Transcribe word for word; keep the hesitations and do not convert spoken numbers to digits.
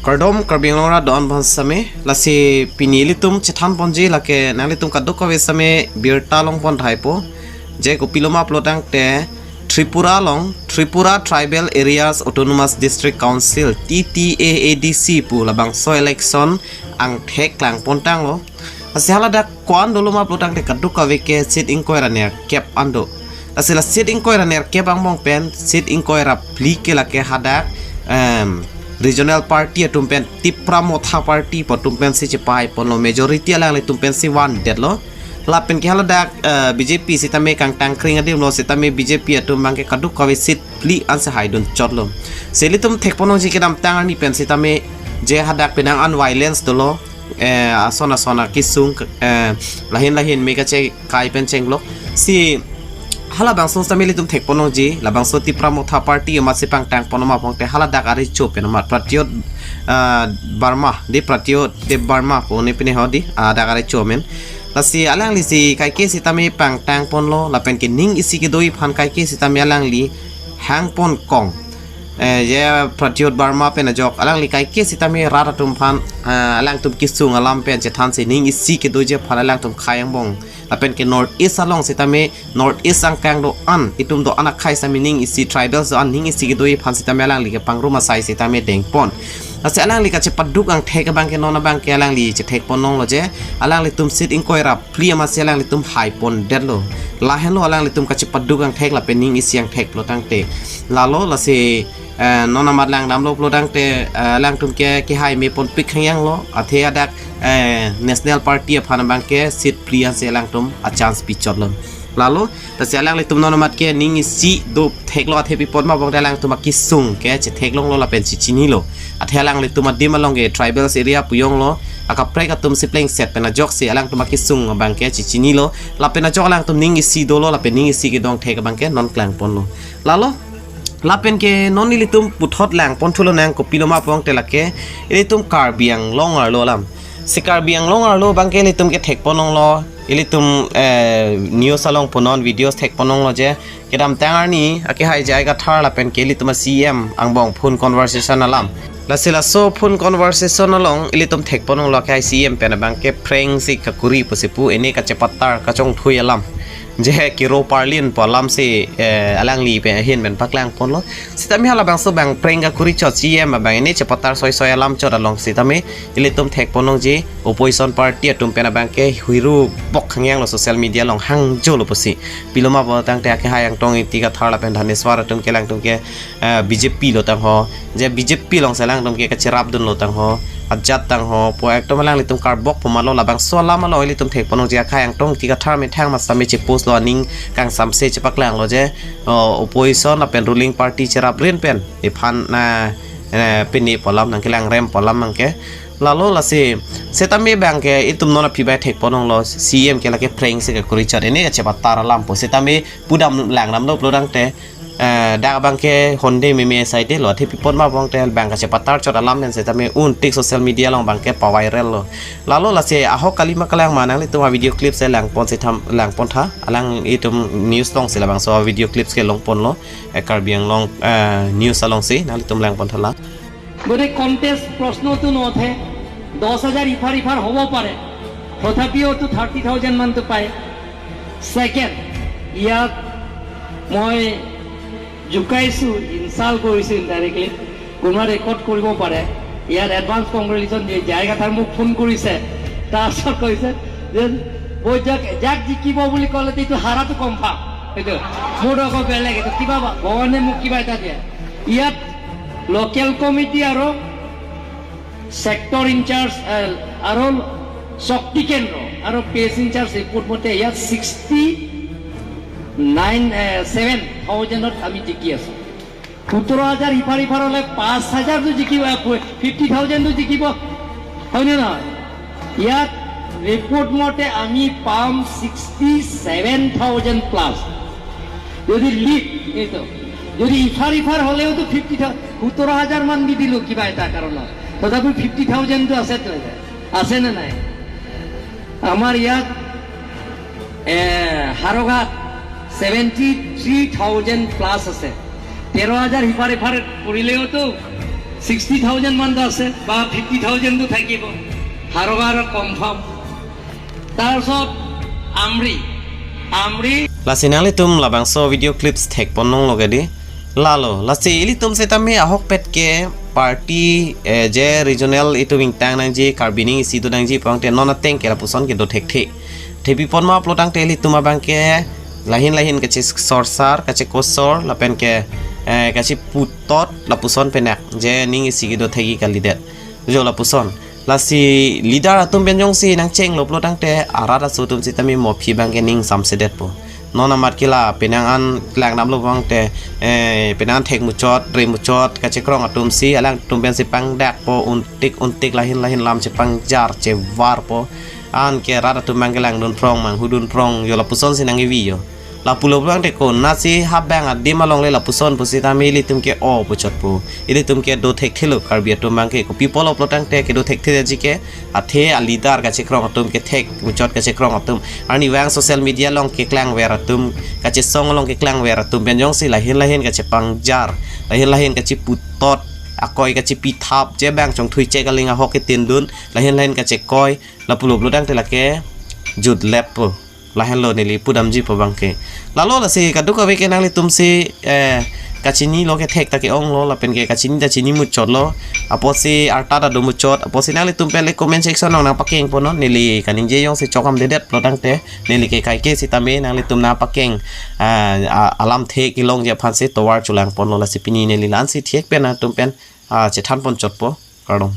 Kardom Karbi Anglong arat do-an aphan sitame, lasi pini ilitum chethan ponji lake nanglitum kadokave sitame birta long pon thaipo. Je kopiloma pulo tangte Tripura along, Tripura Tribal Areas Autonomous District Council, T T A A D C pu labangso election angthek klang pon tanglo. Lasi haladak ko-an doloma pulo tangte kadokave ke seat ingkoi ra nerkep an do. Lasi la seat ingkoi ra nerkep angbong pen seat ingkoi ra phli ke lake hadak, em, regional party atum pen, Tipra Motha Party pu atum pensi chepahai ponlo, majority alanglitum pensi vandetlo. Lapen ke haladak, eh, B J P sitame kangtang kring adim lo, sitame B J P atum abangke kadokave seat phli ansi haidun chotlo. Si ilitum thek ponlongji kedamtang arni pen sitame je hadak penang an violence dolo, eh, ason ason akesung, eh, lahin lahin me kachekai pen chenglok. Si halabangso sitame ilitum thek ponlongji, labangso Tipra Motha Party amatsi pangtang pon ma pongte haladak arecho pen amat Pratiot, ah, Barma, di Pratiot Deb Barma pu ne pine ho di, ah, dak arecho amen. Lasi alangli si kaike sitame pangtang ponlo, lapen ke ning isi kedo aphan kaike sitame alangli hang pon kong. Eh, je Pratiot Barma pen ajok, alangli kaike sitame rat atum aphan, eh, alangtum kesung alam pen chethansi ning isi kedoji aphan alangtum khei angbong. Lapen ke North East along sitame, North East angkang do-an, itum do-an akhei sitame ning isi, tribals do-an ning isi kedo aphan sitame alangli kepangrum asai sitame deng pon. Lasi alangli kachepaduk angthek abangke non abangke alangli chethek ponlonglo je, alanglitum seat ingkoi ra phli amatsi alanglitum hai pondetlo. Lahenlo alanglitum kachepaduk angthek lapen ning isi angthek pulo tangte. Lalo lasi, eh, non amat langdamlo pulo tangte, eh, alangtum ke kehai me ponpik hangyang lo. Athe hadak, eh, National Party aphan abangke seat phli ansi alangtum a-chance pichotlo. Lalo, lasi alanglitum non amat ke ning isi do theklo, athe pi pon ma pongte alangtum akesung ke chetheklonglo lapen chechinilo. Athe alanglitum adim along ke tribals area pu jonglo, akaprek atum si plengset pen ajoksi alangtum akesung abangke chechinilo, lapen ajok alangtum ning isi dolo, lapen ning isi kedo angthek abangke non klang ponlo. Lalo, lapen ke non ilitum puthot lang pon thulo nang kopiloma pongte lake ilitum Karbi Anglong arlo alam. Si Karbi Anglong arlo abangke ilitum ke thek ponlonglo, ilitum, eh, news along punon videos thek ponlonglo je kedamtang arni akehai J I Kathar lapen ke ilitum a-C E M angbong phone conversation alam. Lasi laso phone conversation along ilitum thek ponlonglo akehai C E M pen abangke prank si kakuri pusi pu, ene kachepatar kachongthui alam. Je kiro parlin pu alam si, eh, alangli pen ahin pen paklang ponlo. Sitame halabangso abang prank kakuri chot, C E M abang ene chepatar soi soi alam chot along sitame ilitum thek ponlongji opposition party atum pen abangke huiru bok hangyang lo, social media along hangjolo pusi. Piloma pulo tangte akehai Angtong Ingti Kathar lapen Dhaneswar atum ke alangtum ke, eh, B J P lo tang ho. Je B J P alongsi alangtum ke kacherapdunlo tang ho. Ajat tang ho. Pu ekdom alanglitum karbok pu malo, labangso alam along ilitum thek ponlongji akehai Angtong Ingti Kathar methang ma sitame chepost lo, aning kangsamse chepaklanglo je, oh, opposition lapen ruling party cheraprin pen iphan na, eh, pini pu alam nangkelang rem pu alam nangke. Lalo lasi sitame abangke itum non aphi bai thek ponlonglo, C E M ke lake prank si kakuri chot, ene kachepatar alam pu. Sitame pudam langdamlo pulo tangte, eh, dak abangke honde meme saide lo, athe pi pon ma pongte abang kachepatar chot alam pen sitame untik social media along abangke paviral lo. Lalo lasi ahok kali ma kalang ma nanglitum a-video clips si lang pon si tham, lang pon tha, alanglitum news alongsi labangso video clips ke long ponlo, eh, Karbi Anglong, eh, news alongsi nanglitum lang pon tha la. গতিকে কণ্টেষ্ট প্ৰশ্নটো নুঠে। দহ হাজাৰ ইফাৰ ইফাৰ হ'ব পাৰে, তথাপিওতো থাৰ্টি থাউজেণ্ড মানটো পায়। ছেকেণ্ড, ইয়াত মই জোকাইছোঁ, ইনচাল্ট কৰিছোঁ ইনডাইৰেক্টলি। কোনোবা ৰেকৰ্ড কৰিব পাৰে, ইয়াত এডভান্স কংগ্ৰেচুলেশ্যন দিয়ে। জে আই কাথাৰ মোক ফোন কৰিছে, তাৰপিছত কৈছে যে বৈদ্যক যাক জিকিব বুলি ক'লে এইটো হাৰাটো কনফাৰ্ম। এইটো মোৰতো আকৌ বেলেগ, এইটো কিবা ভগৱানে মোক কিবা এটা দিয়ে। ইয়াত লোকেল কমিটি আৰু ছেক্টৰ ইনচাৰ্জ, আহ, আৰু শক্তি কেন্দ্ৰ আৰু পেজ ইনচাৰ্জ ৰিপৰ্ট মতে ইয়াত ছিক্সটি নাইন, আহ, ছেভেন থাউজেণ্ডত আমি জিকি আছোঁ। সোতৰ হাজাৰ ইফাৰ ইফাৰ হ'লে পাঁচ হাজাৰটো জিকিব, ফিফটি থাউজেণ্ডটো জিকিব, হয়নে নহয়? ইয়াত ৰিপৰ্ট মতে আমি পাম ছিক্সটি ছেভেন থাউজেণ্ড প্লাছ। যদি লিড এইটো, যদি ইফাৰ ইফাৰ হ'লেওতো ফিফটি থাউজেণ্ড, সোতৰ হাজাৰ মান দি দিলোঁ কিবা এটা কাৰণত, তথাপিও ফিফটি থাউজেণ্ডটো আছে তো, আছে নে নাই? আমাৰ ইয়াত, এ, হাৰঘাট ছেভেণ্টি থ্ৰী থাউজেণ্ড প্লাছ আছে। তেৰ হাজাৰ সিফাৰ ইফাৰ কৰিলেওতো ছিক্সটি থাউজেণ্ড মান আছে বা ফিফটি থাউজেণ্ডো থাকিব, হাৰোবাৰ কনফাৰ্ম। তাৰপিছত আমৰি, Amri Lasi nanglitum labangso video clips thekpon nong loge di. Lalo, lasi ilitum setame ahokpet ke party, eh, je regional itum ingtang nangji, Karbi aning isi do nangji pulote non ateng ke lapuson kedo thekthe. Thepipon ma pulo tangte ilitum abang ke lahin lahin kachesorsar, kachekosor, lapen ke, eh, kacheputot lapuson penak. Je aning isi kedo thekji kalidet. Jo lapuson. Lasi leader atum pen jongsi nangchenglo pulo tangte arat aso atum setame mo aphi abang ke ning samsedetpo. Non amat ke la penang an klangdamlo abang te, eh, penang an thek muchot, re muchot, kachekrong atum si, alangtum pensi pangdakpo, untik untik lahin lahin lam chepangjar chevarpo. Anke rat atum abang ke langdun phrong, manghudun phrong, jo lapuson si nang-ivi jo. Lapulo abang te konatsi habang adim along le lapuson pusitame ilitum ke o puchotpo. Ilitum kedo thekthelo Karbi atum abang ke. Kopi pulo pulo tangte kedo thektheji ke, athe a leader kachekrong atum, kethek muchot kachekrong atum. Arnivang social media along keklangver atum, kachesong along keklangver atum pen jongsi lahin lahin kachepangjar, lahin lahin kacheputot, akoi kachepithap, je abang chongthui chek aling ahok ketindun, lahin lahin kachekoi, lapulo pulo tangte lake jutleppo. Lahenlo neli pudamjipo abang ke. Lalo lasi kadokave ke nanglitum si, eh, kachinilo, kethek ta ke-onglo, lapen ke kachini ta chini muchotlo. Apotsi arta ta do muchot, apotsi nanglitum pen le comment section along nangpakengponnon, neli kaningje jongsi chokam dedet pulo tangte, neli ke kaike setame nanglitum nangpakeng, ah, a-, alamthe kelongji aphansi tovar cholangponlo. Lasi pini neli la-ansi thek pen nangtum pen, ah, chethanpon chotpo. Kardom.